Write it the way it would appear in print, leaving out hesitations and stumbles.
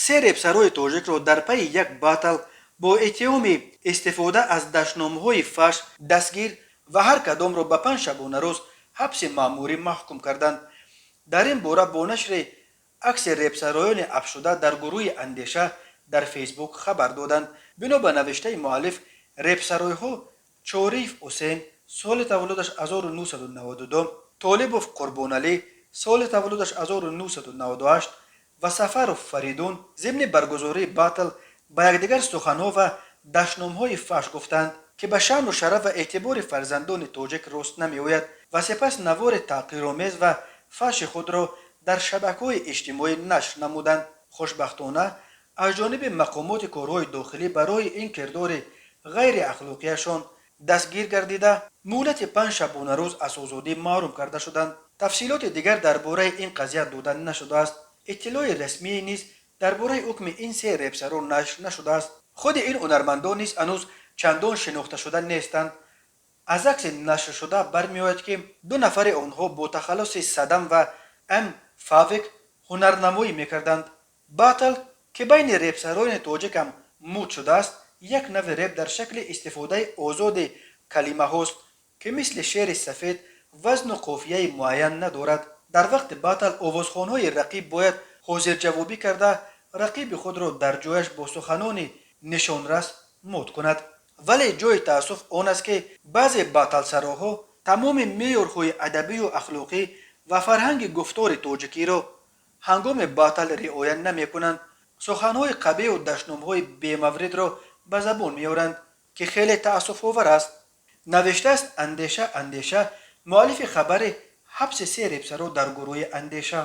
Се репсарои тоҷикро дар пайи як батл бо иттиҳоми истифода аз дашномҳои фаҳш дастгир ва ҳар кадомро ба 5 шабонарӯз ҳабси маъмурӣ маҳкум карданд. Дар ин бора бо нашри акси репсароёни ҳабсшуда дар гурӯҳи «Андеша» дар Фейсбук хабар доданд. Бино ба навиштаи муаллиф, репсаройҳо Чориев Ҳусейн, соли таваллудаш 1992, Толибов Қурбоналӣ, соли таваллудаш 1998, ва Сафаров Фаридун зимни баргузории батл ба якдигар суханҳо ва дашномҳои фаҳш гуфтанд, ки ба шаъну шараф ва эътибори фарзандони тоҷик рост намеояд, ва сипас навори таҳқиромез ва фаҳши худро дар шабакаҳои иҷтимоӣ нашр намуданд. Хушбахтона, аз ҷониби мақомоти корҳои дохилӣ барои ин кирдори ғайриахлоқияшон дастгир гардида, муҳлати 5 шабонарӯз аз озодӣ маҳрум карда шуданд. Тафсилоти дигар дар бораи ин қазия дода нашудааст. Иттилои расмие низ дар бораи ҳукми ин се репсаро нашр нашудааст. Худи ин ҳунармандон низ ҳанӯз чандон шинохташуда нестанд. Аз акси нашршуда бармеояд, ки ду нафари онҳо бо тахаллуси Садам ва М Фавик ҳунарнамоӣ мекарданд. Батл, ки байни репсарони тоҷикам муд шудааст, як нави реп дар шакли истифодаи озоди калимаҳост, ки мисли шеъри сафед вазну қофияи муайян надорад. Дар вақти батл овозхонҳои рақиб бояд ҳозирҷавобӣ карда, рақиби худро дар ҷояш бо суханони нишонрас мот кунад. Вале ҷои таассуф он аст, ки баъзе батлсароҳо тамоми меъёрҳои адабию ахлоқӣ ва фарҳанги гуфтори тоҷикиро ҳангоми батл риоя намекунанд, суханҳои қабеҳу дашномҳои бемавридро ба забон меоранд, ки хеле таассуфовар аст, навиштааст Андеша. Андеша, муаллифи хабари ҳабси се репсаро дар гурӯҳи «Андеша».